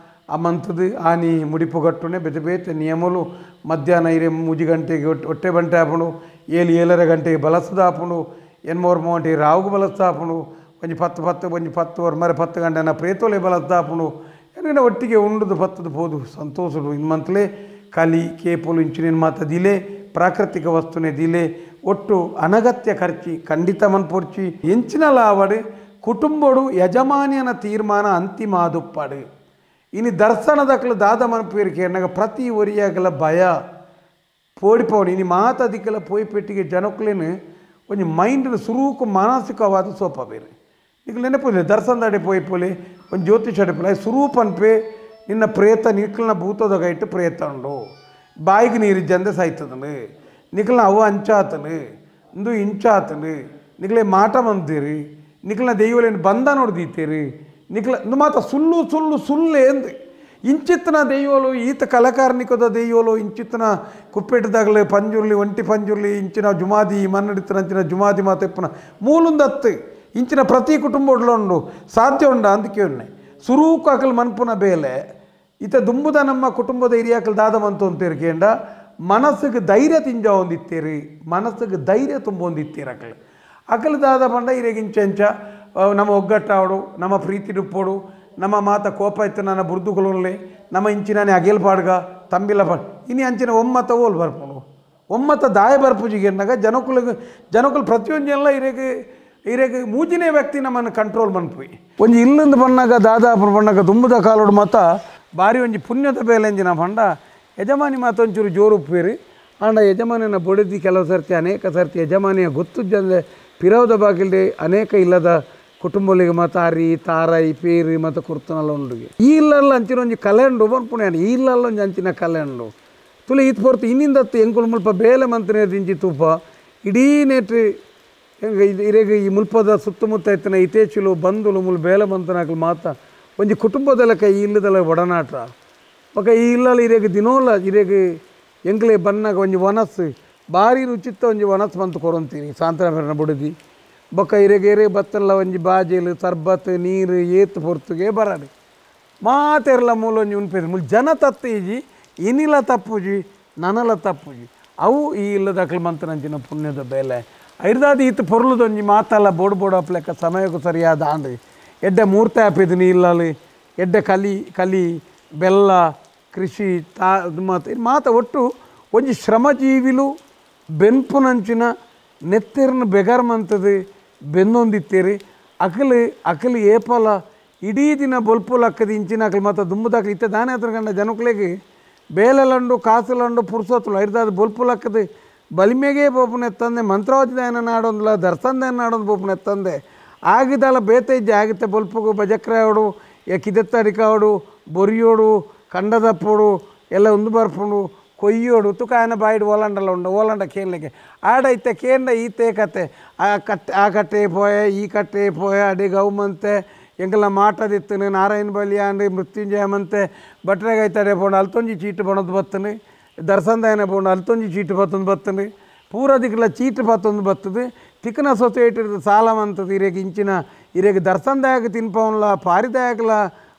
ಆ ಮಂತದ್ದು ಆನಿ ಮುಡಿಪುಗಟ್ಟುನೆ ಬೇತೆ ಬೇತೆ ನಿಯಮಲು ಮಧ್ಯಾಹ್ನ ಇರೆ ಮೂಜಿ ಗಂಟೆಗೆ ಒಟ್ಟೆ ಬಂಟೆ ಆಪುಂಡು ಏಳು ಏಳರ ಗಂಟೆಗೆ ಬಲಸದ ಆಪುಂಡು ಎನ್ಮೂರು ಮೂವಂಟಿ ರಾವುಗು ಬಲಸ್ದ ಆಪುಂಡು ಒಂಜಿ ಪತ್ತು ಪತ್ತು ಒಂಜಿ ಪತ್ತು ಮರೆ 10 ಗಂಟೆನ ಪ್ರೇತೋಲೆ ಬಲಸ್ದ ಆಪುಂಡು ఎందుకంటే ಒಟ್ಟಿಗೆ ಉಂಡುದು ಪತ್ತದು ಪೋದು ಸಂತೋಷಡು ಇನ್ಮಂತಲೇ ಕಲಿ ಕೇಪುಲು ಇಂಚಿನ ಮಾತ ದಿಲೆ ಪ್ರಾಕೃತಿಕ ವಸ್ತುನೆ ದಿಲೆ ಒಟ್ಟು ಅನಗತ್ಯ ಖರ್ಚಿ ಖಂಡಿತ ಮನ್ಪೊರ್ಚಿ ಎಂಚಿನ ಲಾವಡು ಕುಟುಂಬಡು ಯಜಮಾನಿಯನ ತೀರ್ಮಾನ ಅಂತಿಮ ಆದುಪ್ಪಾಡು ಇನಿ ದರ್ಶನದಕ್ಲು ದಾದ ಮನ್ಪೇರಿಕೆ ಎನ್ನಾಗ ಪ್ರತಿ ಒರಿಯಾಗಲ ಭಯ ಪೋಡಿಪೋಡು ಇನಿ ಮಾತದಿಕ್ಕೆಲ್ಲ ಪೋಯಿ ಪೆಟ್ಟಿಗೆ ಜನಕ್ಕಲೇನು ಒಂಜಿ ಮೈಂಡ್ ಸುರೂಕು ಮಾನಸಿಕವಾದ ಸೋಪ ಬೇರೆ ಈಗ ನೆನಪು ದರ್ಶನದಾಡೆ ಪೋಯಿ ಪೋಲಿ ಒಂದು ಜ್ಯೋತಿಷ ಅಡೆ ಸುರೂಪ್ ಅನ್ಪೆ ನಿನ್ನ ಪ್ರೇತ ನಿಕ್ಲನ ಭೂತದ ಇಟ್ಟು ಪ್ರೇತ ಉಂಡು ಬಾಯಿಗೆ ನೀರು ಜಂದೆ ಸಾಯ್ತದನು ನಿಕ್ಲನ ಅವ ಅಂಚಾತನು ಇಂದು ಇಂಚಾತನು ನಿಕ್ಲೆ ಮಾಟ ಬಂತೀರಿ ನಿಕ್ಲನ ದೈವಲೇನು ಬಂಧ ನೋಡ್ದೀತೀರಿ ನಿಕ್ಲ ಇಂದು ಮಾತ ಸುಳ್ಳು ಸುಳ್ಳು ಸುಳ್ಳು ಎಂದು ಇಂಚಿತ್ತನ ದೈವಲು ಈತ ಕಲಕಾರ್ನಿಕದ ದೈವಲು ಇಂಚಿತ್ತನ ಕುಪ್ಪೆಟ್ಟದಾಗಲೇ ಪಂಜುರ್ಲಿ ಒಂಟಿ ಪಂಜುರ್ಲಿ ಇಂಚಿನ ಜುಮಾದಿ ಮನ್ನಡಿತನ ಜುಮಾದಿ ಮಾತೆಪ್ಪನ ಮೂಲುಂದತ್ತು ಇಂಚಿನ ಪ್ರತಿ ಕುಟುಂಬ ಉಂಡು ಸಾಧ್ಯ ಉಂಡ ಅಂತ ಕೇಳನೆ ಸುರೂಕು ಅಕಲ್ ಮನ್ಪುನ ಬೇಲೆ ಈತ ದುಂಬುದ ನಮ್ಮ ಕುಟುಂಬದ ಹಿರಿಯಾಕಲ್ ದಾದ ಮಂತು ಅಂತೀರಿ ಮನಸ್ಸಿಗೆ ಧೈರ್ಯ ತಿಂಜ ಹೊಂದಿತ್ತೀರಿ ಮನಸ್ಸಿಗೆ ಧೈರ್ಯ ತುಂಬ ಹೊಂದಿತ್ತೀರಿ ಅಕಲ್ ಅಕಲ್ ದಾದ ಪಂಡ ಹಿರಿಯಗೆ ಇಂಚೆಂಚ ನಮ್ಮ ಒಗ್ಗಟ್ಟಾವಡು ನಮ್ಮ ಪ್ರೀತಿ ಡುಪ್ಪೋಡು ನಮ್ಮ ಮಾತ ಕೋಪ ಇತ್ತು ನನ್ನ ಬುರ್ದುಕೊಲೊಲ್ಲೆ ನಮ್ಮ ಇಂಚಿನಾನೆ ಅಗೇಲ್ ಪಾಡ್ಗ ತಂಬಿಲ ಪಾಡ್ ಇನಿ ಅಂಚಿನ ಒಮ್ಮತ ಓಲ್ ಬರ್ಪುಂಡು ಒಮ್ಮತ ದಾಯ ಬರ್ಪುಜಿಗೆ ಎನ್ನಾಗ ಜನಕುಲಿಗೆ ಜನಕುಲು ಪ್ರತಿಯೊಂದು ಎಲ್ಲ ಹಿರಿಯಗೆ ಹಿರಿಯಗೆ ಮೂಜಿನೇ ವ್ಯಕ್ತಿ ನಮ್ಮನ್ನು ಕಂಟ್ರೋಲ್ ಮನ್ಪುಯಿ ಒಂಜಿ ಇಲ್ಲಂದು ಬಣ್ಣಾಗ ದಾದಾಪುರ ಬಣ್ಣಾಗ ದುಂಬುದ ಕಾಲೋಡು ಮಾತ ಭಾರಿ ಒಂಜಿ ಪುಣ್ಯದ ಬೇಲೆಂಜಿನ ಪಂಡ ಯಜಮಾನಿ ಮಾತ ಒಂಚೂರು ಜೋರು ಉಪ್ಪೇರಿ ಆಂಡ ಯಜಮಾನಿನ ಬೊಡೆದಿ ಕೆಲವು ಸರ್ತಿ ಅನೇಕ ಸರ್ತಿ ಯಜಮಾನಿಯ ಗೊತ್ತು ಜಂದೆ ಪಿರವದ ಬಾಗಿಲ್ದೆ ಅನೇಕ ಇಲ್ಲದ ಕುಟುಂಬಗಳಿಗೆ ಮಾತ ಅರಿ ತಾರಾಯಿ ಪೇರಿ ಮತ್ತು ಕುರ್ತನಲ್ಲ ಉಂಡು ಈ ಇಲ್ಲಲ್ಲ ಅಂಚಿನ ಒಂಜಿ ಕಲೆ ಉಂಡು ಪುಣ್ಯ ಈ ಇಲ್ಲಲ್ಲ ಒಂಜಿ ಅಂಚಿನ ಕಲೆ ಉಂಡು ತುಲೆ ಈತ್ ಪೊರ್ತು ಇನ್ನಿಂದತ್ತು ಎಂಕುಲು ಮುಲ್ಪ ಬೇಲೆ ಮಂತ್ರಿ ದಿಂಚಿ ತೂಪ ಇಡೀ ನೇಟ್ರಿ ಇರೆಗೆ ಈ ಮುಲ್ಪದ ಸುತ್ತಮುತ್ತ ಇತ್ತಿನ ಇತೇಚಿಲು ಬಂಧುಲು ಮುಲ್ ಬೇಲೆ ಮಂತನಾಕಲು ಮಾತ ಒಂಜಿ ಕುಟುಂಬದಲಕ ಈ ಇಲ್ಲದಲ್ಲ ಒಡನಾಟ ಬೊಕ ಈ ಇಲ್ಲಲ್ಲ ಇರೆಗೆ ದಿನೋಲ ಇರೆಗೆ ಎಂಕ್ಲೆ ಬನ್ನಾಗ ಒಂಜಿ ವನಸ್ಸು ಭಾರಿ ರುಚಿತ್ತ ಒಂಜಿ ವನಸ್ಸು ಬಂತು ಕೊರೊಂತೀನಿ ಸಾಂತ್ರ ಬುಡದಿ ಬೊಕ ಇರೆಗೆ ಎರೆ ಬತ್ತಲ್ಲ ಒಂಜಿ ಬಾಜೇಲು ಸರ್ಬತ್ ನೀರು ಏತ್ ಪೊರ್ತುಗೆ ಬರಾಡಿ ಮಾತೆರ್ಲ ಮೂಲ ಒಂಜಿ ಉನ್ಪೇರು ಮುಲ್ ಜನ ತತ್ತು ಈಜಿ ಇನಿಲ ತಪ್ಪುಜಿ ನನಲ ತಪ್ಪುಜಿ ಅವು ಈ ಇಲ್ಲದಕ್ಲು ಮಂತನಂಚಿನ ಪುಣ್ಯದ ಬೇಲೆ ಐರ್ದಾದ ಈತ ಪೊರ್ಲುದೊಂಜಿ ಮಾತಲ್ಲ ಬೋಡು ಬೋಡು ಅಪ್ಲೆಕ್ಕ ಸಮಯಕ್ಕೂ ಸರಿಯಾದ ಆಂಡ್ರಿ ಎಡ್ಡೆ ಮೂರ್ತಿ ಆಪಿದ್ದು ನೀಲ್ಲಲ್ಲಿ ಎಡ್ಡೆ ಕಲಿ ಕಲಿ ಬೆಲ್ಲ ಕೃಷಿ ತಾ ಮಾತು ಮಾತ ಒಟ್ಟು ಒಂಜಿ ಶ್ರಮಜೀವಿಲು ಬೆನ್ಪುನಂಚಿನ ನೆತ್ತೆರ್ನ ಬೆಗರ್ ಮಂತದು ಬೆನ್ನೊಂದಿತ್ತೀರಿ ಅಕಲು ಅಕಲು ಏಪಲ ಇಡೀ ದಿನ ಬೊಲ್ಪುಲ್ ಅಕ್ಕದ ಇಂಚಿನ ಅಕಲು ಮತ್ತು ದುಂಬುದಾಕಲು ಇತ್ತ ದಾನೆ ಹತ್ರ ಕಂಡ ಜನಕ್ಲೆಗೆ ಬೇಲೆಲಂಡು ಕಾಸುಲಂಡು ಪುರ್ಸೊತ್ತುಲು ಐರ್ದಾದ ಬೊಲ್ಪುಲ್ ಅಕ್ಕದು ಬಲಿಮೆಗೆ ಪೋಪುನೆತ್ತಂದೆ ಮಂತ್ರಾವತಿದಾಯನ ನಾಡೊಂದುಲ ದರ್ಶನದಾಯನ ನಾಡೊಂದು ಪೋಪುನೆತ್ತಂದೆ ಆಗಿದಲ್ಲ ಬೇತೆ ಇಜ್ಜಿ ಆಗುತ್ತೆ ಬೊಲ್ಪುಗು ಬಜಕ್ರಾಯೋಡು ಕಿದೆತ್ತಡಿಕಾವಡು ಬೊರಿಯೋಡು ಕಂಡದಪ್ಪೋಡು ಎಲ್ಲ ಉಂದು ಬರ್ಪುಂಡು ಕೊಯ್ಯೋಡು ತುಕಾಯನ ಬಾಯಿಡು ಓಲಂಡಲ ಉಂಡು ಓಲಂಡ ಕೇನ್ಲೆಗೆ ಆಡ ಇತ್ತೆ ಕೇಂಡ ಈತೆ ಕತೆ ಆ ಕಟ್ಟೆ ಆ ಕಟ್ಟೆ ಪೋಯೆ ಈ ಕಟ್ಟೆ ಪೋಯೆ ಅಡಿ ಗೌಮಂತೆ ಎಂಕಲ್ನ ಮಾಟದಿತ್ತನು ನಾರಾಯಣ ಬಲಿಯಾಂಡು ಮೃತ್ಯುಂಜಯ ಮಂತೆ ಬಟ್ರೆಗೈತಡೆ ಪೋಂಡು ಅಲ್ತೊಂಜಿ ಚೀಟು ಬಣದು ಬತ್ತನು ದರ್ಶನದಾಯನ ಪೋಂಡು ಅಲ್ತೊಂಜಿ ಚೀಟು ಬತ್ತೊಂದು ಬತ್ತನು ಪೂರ ದಿಕ್ಕಲ ಚೀಟು ಬತ್ತೊಂದು ಬತ್ತದು ತಿಕ್ಕನ ಸೊಸೈಟಿ ಸಾಲ ಮಂತದ ಇರೇಗ ಇಂಚಿನ ಇರೇಗ ದರ್ಶನದಾಯಕ ತಿನ್ಪವನ್ಲ ಪಾರಿದಾಯಕಲ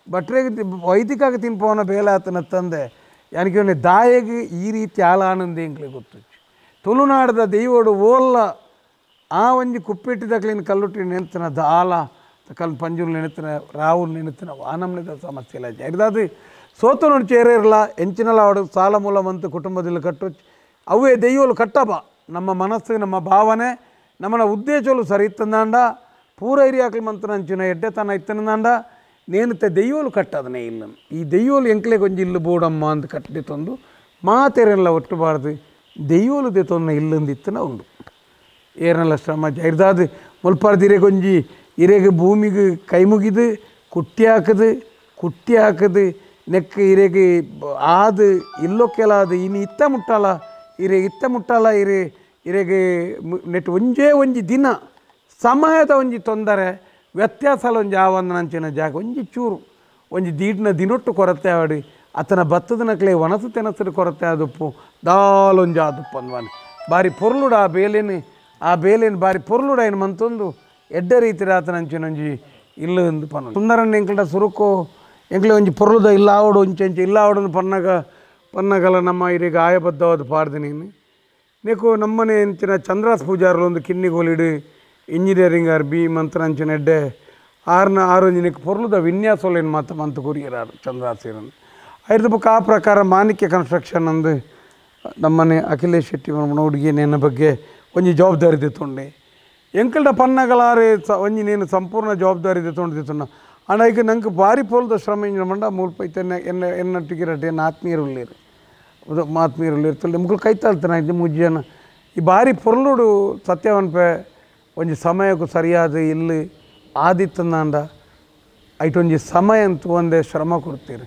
ಬಟ್ರೆಗೆ ವೈದಿಕಾಗ ತಿನ್ಪವನ ಬೇಲಾತನ ತಂದೆ ಯಾನಿಗೆ ದಾಯಗೆ ಈ ರೀತಿ ಆಲಾನಂದ ಎಂಕ್ಲೆ ಗೊತ್ತು ತುಳುನಾಡದ ದೈವೋಡು ಓಲ್ಲ ಆ ಒಂಜಿ ಕುಪ್ಪಿಟ್ಟಿದಕ್ಲಿನ ಕಲ್ಲುಟ್ಟಿ ನೆಂತನ ದಾಲ ಕಲ್ ಪಂಜುಲ್ ನೆನೆತನ ರಾವು ನೆನೆತನ ವಾನಮ್ನಿದ ಸಮಸ್ಯೆ ಇಲ್ಲ ಇರ್ದಾದು ಸೋತು ಚೇರಿರಲ್ಲ ಎಂಚಿನಲ ಅವಡು ಸಾಲ ಮೂಲ ಮಂತು ಕುಟುಂಬದಲ್ಲಿ ಕಟ್ಟು ಅವೇ ದೈವಲು ಕಟ್ಟಬ ನಮ್ಮ ಮನಸ್ಸು ನಮ್ಮ ಭಾವನೆ ನಮ್ಮನ ಉದ್ದೇಶಗಳು ಸರಿ ಇತ್ತಂದಾಂಡ ಪೂರ ಹಿರಿಯಾಕ್ಲು ಮಂತನ ಅಂಚಿನ ಎಡ್ಡೆತನ ಇತ್ತಂದಾಂಡ ನೇನುತ್ತೆ ದೈವಲು ಕಟ್ಟದನೇ ಇಲ್ಲ ಈ ದೈವಲು ಎಂಕ್ಲೆ ಕೊಂಚ ಇಲ್ಲು ಬೋಡಮ್ಮ ಅಂತ ಕಟ್ಟಿ ತಂದು ಮಾತೆರೆಲ್ಲ ಒಟ್ಟುಬಾರ್ದು ದೈವಲು ದೆತೊನ್ನ ಇಲ್ಲಂದು ಇತ್ತನ ಉಂಡು ಏರನೆಲ್ಲ ಶ್ರಮ ಇರ್ದಾದು ಮುಲ್ಪಾರ್ದಿರೆ ಕೊಂಜಿ ಇರೆಗೆ ಭೂಮಿಗೆ ಕೈ ಮುಗಿದು ಕುಟ್ಟಿ ಹಾಕದು ಕುಟ್ಟಿ ಹಾಕದು ನೆಕ್ ಇರೆಗೆ ಆದು ಇಲ್ಲೊಕ್ಕೆಲಾದು ಇನ್ನು ಇತ್ತ ಮುಟ್ಟಲ್ಲ ಇರೆ ಇತ್ತ ಮುಟ್ಟಲ್ಲ ಇರೆ ಇರೆಗೆ ನೆಟ್ ಒಂಜೇ ಒಂಜಿ ದಿನ ಸಮಯದ ಒಂಜಿ ತೊಂದರೆ ವ್ಯತ್ಯಾಸಲ ಒಂಜಿ ಆವಂದನಂಚಿನ ಜಾಗ ಒಂಜಿ ಚೂರು ಒಂಜಿ ದೀಡ್ನ ದಿನೊಟ್ಟು ಕೊರತೆ ಆಡಿ ಆತನ ಭತ್ತದ ನಕ್ಲೆ ಒಣಸು ತೆನಸರು ಕೊರತೆ ಆದುಪ್ಪು ದಾಲೊಂಜಿ ಆದುಪ್ಪು ಅಂದ್ವಾನೆ ಬಾರಿ ಪೊರ್ಲುಡ ಆ ಬೇಲೇನು ಬಾರಿ ಪೊರ್ಲುಡ ಏನು ಮಂತೊಂದು ಎಡ್ಡೆ ರೀತಿ ಆತನಂಚಿನೊಂಜಿ ಇಲ್ಲು ಎಂದು ಪನ್ನ ಸುಂದರಣ್ಣ ಎಂಕಲ್ಟ ಸುರುಕು ಎಂಕ್ಲೆ ಒಂಜಿ ಪೊರ್ಲುದ ಇಲ್ಲ ಆವಡು ಒಂಚೆ ಇಲ್ಲ ಆವಡನ್ನು ಪನ್ನಗ ಪನ್ನಗಲ ನಮ್ಮ ಇರಿಗೆ ಆಯಬದ್ಧವಾದ ಪಾಡ್ದು ನೀನು ನೀಕು ನಮ್ಮನೆ ಎಂಚಿನ ಚಂದ್ರಾಸ್ ಪೂಜಾರ್ಲು ಒಂದು ಕಿನ್ನಿಗೋಲಿಡು engineering R B ಮಂತ್ರಂಚಿನ ಎಡ್ಡೆ ಆರ್ನ ಆರೊಂಜಿನಕ್ಕೆ ಪೊರ್ಲುದ ವಿನ್ಯಾಸೋಲೇನು ಮಾತ ಮಂತು ಕೊರಿಯರಾರು ಚಂದ್ರಾಸೀರನ್ ಐದು ಬುಕ್ ಆ ಪ್ರಕಾರ ಮಾಣಿಕ್ಯ ಕನ್ಸ್ಟ್ರಕ್ಷನ್ ಅಂದು ನಮ್ಮನೆ ಅಖಿಲೇಶ್ ಶೆಟ್ಟಿ ಹುಡುಗಿ ನನ್ನ ಬಗ್ಗೆ ಒಂಜಿ ಜವಾಬ್ದಾರಿ ತೊಂಡೆ ಎಂಕಲ್ಡ ಪನ್ನಗಲಾರೆ ಒಂಜಿ ನೇನು ಸಂಪೂರ್ಣ ಜವಾಬ್ದಾರಿ ತೊಂಡು ಅಂಡ ಈಗ ನಂಗೆ ಭಾರಿ ಪೋಲ್ದ ಶ್ರಮ ಇಂಜಿನ ಮಂಡ ಮೂಲ ಐತೆ ಎನ್ನ ಎನ್ನಟ್ಟಿಗೆ ಎನ್ನ ಆತ್ಮೀಯರು ಉಳ್ಳೇರು ಆತ್ಮೀಯರು ಉಳ್ಳೇರು ಮುಗ್ಳು ಕೈ ತಾಳ್ತಾನೆ ಇದ್ದೆ ಮೂಜಿ ಜನ ಈ ಭಾರಿ ಪೊರ್ಲುಡು ಸತ್ಯವನ್ಪೆ ಒಂಜಿ ಸಮಯಕ್ಕೂ ಸರಿಯಾದ ಇಲ್ಲಿ ಆದಿತ್ತಂದಾಂಡ ಐಟೊಂಜಿ ಸಮಯ ಅಂತ ಒಂದೇ ಶ್ರಮ ಕೊಡ್ತೀರಿ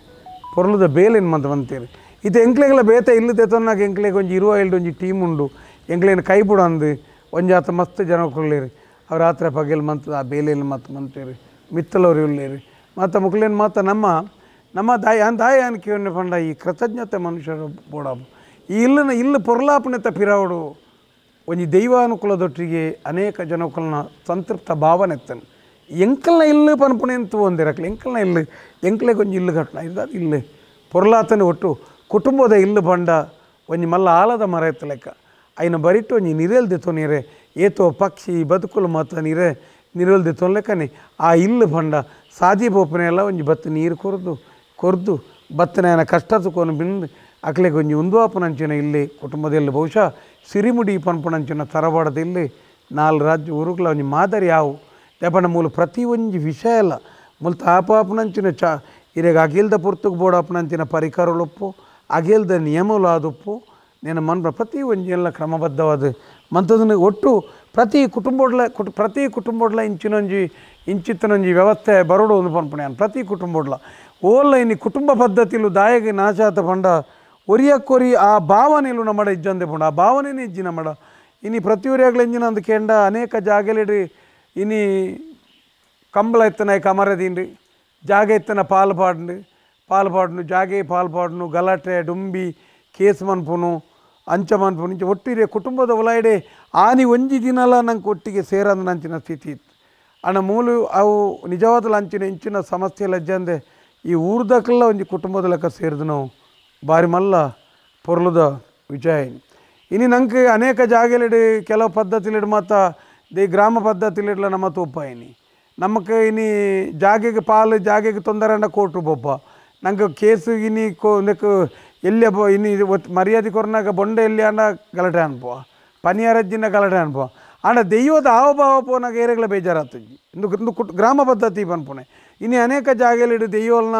ಪೊರ್ಲುದ ಬೇಲೇನು ಮಂತ ಬಂತೀರಿ ಇದು ಎಂಕ್ಲೆಗೆಲ್ಲ ಬೇತ ಇಲ್ಲಿ ತೆತ್ತೊನ್ನಾಗ ಎಂಕ್ಲೆಗೆ ಒಂಜಿ ಇರುವ ಇಲ್ಡು ಒಂಜಿ ಟೀಮ್ ಉಂಡು ಎಂಕ್ಲೇನು ಕೈ ಬಿಡು ಅಂದು ಒಂಜಿ ಆತ ಮಸ್ತ್ ಜನ ಕೊಡ್ಲಿರಿ ಅವ್ರು ರಾತ್ರಿ ಪಗಲ್ ಮಂತದ ಆ ಬೇಲೆಯಲ್ಲಿ ಮತ್ತೆ ಮಂತೀರಿ ಮಿತ್ತಲವ್ರು ಇಲ್ಲೇರಿ ಮತ್ತು ಮುಕ್ಲೇನು ಮಾತ ನಮ್ಮ ನಮ್ಮ ದಾಯ ದಾಯ ಅನ್ಕಿವನ್ನೆ ಪಂಡ ಈ ಕೃತಜ್ಞತೆ ಮನುಷ್ಯರು ಬೋಡಾಬು ಈ ಇಲ್ಲನ ಇಲ್ಲು ಪೊರ್ಲಾಪನೆತ್ತ ಪಿರಾವಡು ಒಂಜಿ ದೈವಾನುಕೂಲದೊಟ್ಟಿಗೆ ಅನೇಕ ಜನಕುಲನ ಸಂತೃಪ್ತ ಭಾವನೆ ಎತ್ತನು ಎಂಕಲ್ನ ಇಲ್ಲು ಪನ್ಪುಣೆ ಅಂತ ಒಂದಿರಕ್ಲೆ ಎಂಕಲ್ನ ಇಲ್ಲು ಎಂಕ್ಲೆ ಒಂಜಿ ಇಲ್ಲು ಕಟ್ಟಣ ಇದಾದ ಇಲ್ಲು ಪೊರ್ಲಾತನೆ ಒಟ್ಟು ಕುಟುಂಬದ ಇಲ್ಲು ಬಂಡ ಒಂಜಿ ಮಲ್ಲ ಆಲದ ಮರ ಎತ್ತ ಲೆಕ್ಕ ಐನ ಬರಿಟ್ಟು ಒಂಜಿ ನಿರೆಲ್ ದೆತ್ತೋ ನೀರೆ ಏತೋ ಪಕ್ಷಿ ಬದುಕುಲು ಮಾತ ನೀರೆ ನಿರೆಲ್ ದೆತ್ತೋ ಲೆಕ್ಕನೆ ಆ ಇಲ್ಲು ಬಂಡ ಸಾದಿ ಬೋಪನೆ ಎಲ್ಲ ಒಂಜಿ ಬತ್ತು ನೀರು ಕೊರ್ದು ಕೊರ್ದು ಬತ್ತನ ಕಷ್ಟ ಸುಖವನ್ನು ಬಿಂದು ಅಕ್ಲೆಗೆ ಒಂಜಿ ಉಂದುವಾಪನಂಚಿನ ಇಲ್ಲಿ ಕುಟುಂಬದಲ್ಲಿ ಬಹುಶಃ ಸಿರಿಮುಡಿ ಪನ್ಪುಣಂಚಿನ ತರವಾಡದ ಇಲ್ಲಿ ನಾಲ್ ರಾಜ್ಯ ಊರುಗಳ ಒಂಜಿ ಮಾದರಿ ಯಾವು ದೇಪಣ್ಣ ಮೂಲ ಪ್ರತಿ ಒಂಜಿ ವಿಷಯ ಅಲ್ಲ ಮೂಲ ತಾಪಾಪನಂಚಿನ ಚ ಇರೆಗ ಅಗಿಲ್ದ ಪುರ್ತುಗ್ ಬೋಡಾಪನಂಚಿನ ಪರಿಕರಲೊಪ್ಪು ಅಗಿಲ್ದ ನಿಯಮಲು ಆದುಪ್ಪು నేను మన ಪ್ರತಿ ಒಂಜಿ ಎಲ್ಲ ಕ್ರಮಬದ್ಧವಾದ ಮಂತದನ್ನು ಒಟ್ಟು ಪ್ರತಿ ಕುಟುಂಬಡ್ಲ ಪ್ರತಿ ಕುಟುಂಬಡ್ಲ ಇಂಚಿನೊಂಜಿ ಇಂಚಿತ್ತನೊಂಜಿ ವ್ಯವಸ್ಥೆ ಬರೋಡು ಒಂದು ಪನ್ಪುಣೆ ಪ್ರತಿ ಕುಟುಂಬಡ್ಲ ಓಲ್ಲ ಇನ್ನು ಕುಟುಂಬ ಪದ್ಧತಿಲು ದಾಯಗೆ ನಾಶಾತ ಪಂಡ ಒರಿಯಕ್ಕೊರಿ ಆ ಭಾವನೆಲು ನಮ್ಮಡ ಇಜ್ಜಂದೆ ಪಂಡ ಆ ಭಾವನೆನೇ ಇಜ್ಜಿ ನಮ್ಮಡ ಇನಿ ಪ್ರತಿ ಒರಿಯಾಗ್ಲ ಇಂಜಿನ ಅಂದು ಕೇಂಡ ಅನೇಕ ಜಾಗಲಿಡಿ ಇನಿ ಕಂಬಳ ಎತ್ತನ ಕಮರದೀನ್ರಿ ಜಾಗ ಎತ್ತನ ಪಾಲು ಪಾಡ್ನು ಪಾಲು ಪಾಡ್ನು ಜಾಗೆ ಪಾಲು ಪಾಡ್ನು ಗಲಾಟೆ ಡುಂಬಿ ಕೇಸ್ ಮನ್ಪುನು ಅಂಚ ಮನ್ಪುನು ಇಂಚ ಒಟ್ಟಿರೆ ಕುಟುಂಬದ ಒಳಗಡೆ ಆನಿ ಒಂಜಿ ದಿನಲ ನಂಗೆ ಒಟ್ಟಿಗೆ ಸೇರಂದ ನಂಚಿನ ಸ್ಥಿತಿ ಇತ್ತು ಅಣ್ಣ ಮೂಲು ಅವು ನಿಜವಾದ ಅಂಚಿನ ಇಂಚಿನ ಸಮಸ್ಯೆ ಲಜ್ಜಂದೆ ಈ ಊರ್ದಕ್ಕೆಲ್ಲ ಒಂಜಿ ಕುಟುಂಬದ ಲೆಕ್ಕ ಸೇರಿದು ನಾವು ಬಾರಿ ಮಲ್ಲ ಪೊರ್ಲುದ ವಿಜಯ. ಇನ್ನು ನಂಗೆ ಅನೇಕ ಜಾಗಲಿಡು ಕೆಲವು ಪದ್ಧತಿಲಿಡು ಮಾತ they ಗ್ರಾಮ ಪದ್ಧತಿಲಿಡ್ಲ ನಮ್ಮ ತೋಪ ಇನಿ ನಮಕ್ ಇನಿ ಜಾಗೆಗೆ ಪಾಲು ಜಾಗೆಗೆ ತೊಂದರೆ ಅಂಡ ಕೋರ್ಟು ಬೊಬ್ಬ ನಂಗೆ ಕೇಸು ಇನಿ ಕೋ ನೆಕ್ ಎಲ್ಲಿ ಇನಿ ಮರ್ಯಾದೆ ಕೊರ್ನಾಗ ಬೊಂಡೆ ಎಲ್ಲಿ ಅಂಡ ಗಲಾಟೆ ಅನ್ಪುವ ಪನಿಯಾರಜ್ಜಿನ ಗಲಾಟೆ ಅನ್ಪುವ ಆಂಡ ದೈವದ ಹಾವಭಾವ ಪೋನಾಗ ಏರೆಗಳ ಬೇಜಾರಾತುಜಿ ಇಂದು ಇಂದು ಗ್ರಾಮ ಪದ್ಧತಿ ಪನ್ಪುಣೆ ಇನ್ನು ಅನೇಕ ಜಾಗಲಿಡು ದೈವಲ್ನ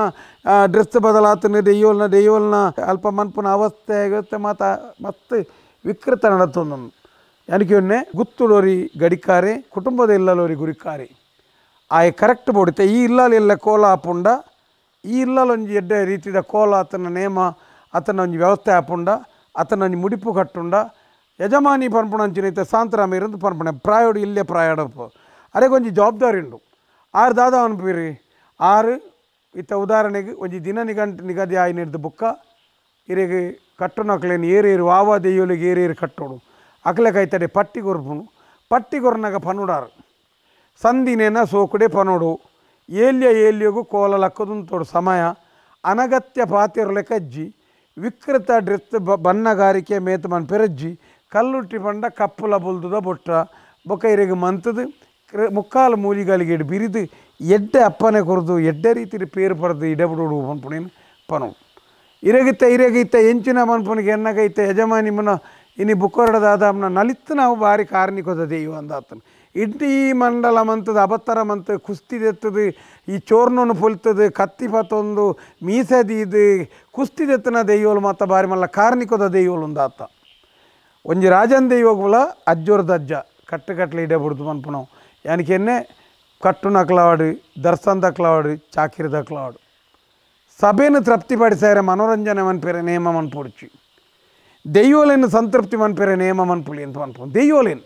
ಡ್ರೆಸ್ ಬದಲಾತನ ದೈವಲ್ನ ದೈವಲ್ನ ಅಲ್ಪ ಮನ್ಪುನ ಅವಸ್ಥೆ ವ್ಯವಸ್ಥೆ ಮಾತ ಮತ್ತೆ ವಿಕೃತ ನಡತೊಂದು ಯಾನಿಕೆ ಗುತ್ತುಡೋರಿ ಗಡಿಕಾರೆ ಕುಟುಂಬದ ಇಲ್ಲಲೋರಿ ಗುರಿಕಾರೆ ಆಯ್ ಕರೆಕ್ಟ್ ಬೋಡಿತೆ ಈ ಇಲ್ಲಲ್ಲಿ ಎಲ್ಲ ಕೋಲ ಆಪುಂಡ ಈ ಇಲ್ಲಲೊಂಜಿ ಎಡ್ಡೆ ರೀತಿದ ಕೋಲ ಆತನ ನೇಮ ಆತನ ಒಂಜಿ ವ್ಯವಸ್ಥೆ ಆಪುಂಡ ಆತನ ಒಂಜಿ ಮುಡಿಪು ಕಟ್ಟುಂಡ ಯಜಮಾನಿ ಪನ್ಪುಣಂಚಿನ ಇತ್ತೆ ಸಾಂತರಾಮ ಇರಂದು ಪನ್ಪುಣೆ ಪ್ರಾಯೋಡು ಇಲ್ಲೇ ಪ್ರಾಯಡಪ್ಪ ಅರೆಗೆ ಒಂಜಿ ಜವಾಬ್ದಾರಿ ಉಂಡು ಆರು ದಾದ ಅನ್ಪೀರಿ ಆರು ಇತ್ತ ಉದಾಹರಣೆಗೆ ಒಂಜಿ ದಿನ ನಿಗಂಟು ನಿಗದಿ ಆಯಿ ನೀಡ್ದು ಬುಕ್ಕ ಇರೆಗೆ ಕಟ್ಟುನಕ್ಲೇನು ಏರೇರು ವಾವ ದೆಯ್ಯೋಲಿಗೆ ಏರೇರು ಕಟ್ಟೋಡು ಅಕ್ಲೆ ಕೈತಡೆ ಪಟ್ಟಿ ಕೊರ್ಪುನು ಪಟ್ಟಿ ಕೊರ್ನಾಗ ಪನುಡಾರು ಸಂದಿನೇನ ಸೋಕುಡೆ ಪನೋಡು ಏಲ್ಯ ಏಲ್ಯಗೂ ಕೋಲ ಲಕ್ಕದುಂತೋಡು ಸಮಯ ಅನಗತ್ಯ ಪಾತಿರಲೆ ಕಜ್ಜಿ ವಿಕೃತ ಡ್ರೆಸ್ ಬಣ್ಣಗಾರಿಕೆ ಮೇತ್ ಮನ್ ಪೆರಜ್ಜಿ ಕಲ್ಲುಟ್ಟಿ ಪಂಡ ಕಪ್ಪುಲ ಬುಲ್ದುದ ಬೊಟ್ಟ ಬೊಕ್ಕ ಇರೆಗೆ ಮಂತದು ಮುಕ್ಕಾಲು ಮೂಲಿಗಳಿಗೆ ಬಿರಿದು ಎಡ್ಡೆ ಅಪ್ಪನೆ ಕೊರದು ಎಡ್ಡೆ ರೀತಿ ಪೇರು ಪಡೆದು ಇಡಬಿಡೋಡು ಪನ್ಪುಣೇನು ಪನೋಡು ಇರೆಗಿತ್ತ ಇರೆಗಿತ್ತ ಎಂಚಿನ ಮನ್ಪುನಿಗೆ ಎನ್ನಗೈತ ಯಜಮಾನಿ ಮುನ ಇನಿ ಬುಕ್ಕೊರಡದಾದ ನಲಿತ್ತು ನಾವು ಭಾರಿ ಕಾರ್ಣಿಕೋದ ದೆಯ್ಯ ಅಂದಾತನು ಇಡೀ ಮಂಡಲ ಮಂತದ ಅಬತ್ತರ ಮಂತ ಕುಸ್ತಿದೆತ್ತದು ಈ ಚೋರ್ನೊನು ಪೊಲ್ತದು ಕತ್ತಿ ಪತ್ತೊಂದು ಮೀಸದೀದು ಕುಸ್ತಿದೆತ್ತನ ದೆಯ್ಯೋಲು ಮಾತ ಬಾರಿ ಮಲ್ಲ ಕಾರ್ಣಿಕೋದ ದೆಯ್ಯೋಲು ಒಂದಾತ ಒಂಜಿ ರಾಜನ್ ದೆಯ್ಯೋಗುಲ ಅಜ್ಜೋರ್ದ ಅಜ್ಜ ಕಟ್ಟು ಕಟ್ಲೆ ಇಡೇ ಬಿಡ್ದು ಮನ್ಪುನವು ಯಾನಿಕೆನ್ನೆ ಕಟ್ಟುನಕ್ಲವಾಡು ದರ್ಶನದಕ್ಲವಾಡು ಚಾಕಿರಿದಕ್ಲವಾಡು ಸಭೆಯನ್ನು ತೃಪ್ತಿಪಡಿಸಾರೆ ಮನೋರಂಜನೆ ಮನ್ಪೇರೆ ನೇಮ ಮನ್ಪೊಡ್ಚಿ ದೆಯ್ಯೋಲೇನು ಸಂತೃಪ್ತಿ ಮನ್ಪೇರೆ ನೇಮ ಮನ್ಪುಲಿ ಅಂತ ಮನ್ಪು ದೆಯ್ಯೋಲೇನು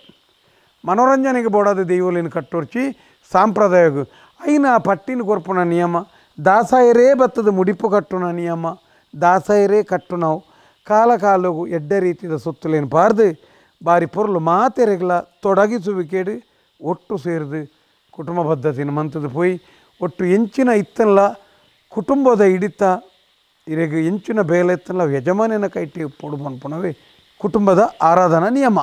ಮನೋರಂಜನೆಗೆ ಬೋಡಾದ ದೆಯ್ಯೋಲೇನು ಕಟ್ಟೋರ್ಚಿ ಸಾಂಪ್ರದಾಯకు అయినా ಪಟ್ಟಿನ ಕೊರ್ಪುನ ನಿಯಮ ದಾಸಾಯರೇ ಬತ್ತದ ಮುಡಿಪು ಕಟ್ಟುನ ನಿಯಮ ದಾಸಾಯರೇ ಕಟ್ಟುನವು ಕಾಲ ಕಾಲಗು ಎಡ್ಡೆ ರೀತಿದ ಸೊತ್ತುಲೇನು ಬಾರ್ದು ಬಾರಿ ಪೊರ್ಲು ಮಾತೆರೆಗ್ಲ ತೊಡಗಿಸುವಿಕೇಡು ಒಟ್ಟು ಸೇರಿದು ಕುಟುಂಬ ಪದ್ಧತಿನ ಮಂತದ ಪೋಯಿ ಒಟ್ಟು ಎಂಚಿನ ಇತ್ತಲ್ಲ ಕುಟುಂಬದ ಹಿಡಿತ ಇರೆಗೆ ಎಂಚಿನ ಬೇಲೆ ಇತ್ತಲ್ಲ ಯಜಮಾನಿನ ಕೈಟಿ ಪೊಡು ಪನ್ಪುನವೇ ಕುಟುಂಬದ ಆರಾಧನಾ ನಿಯಮ.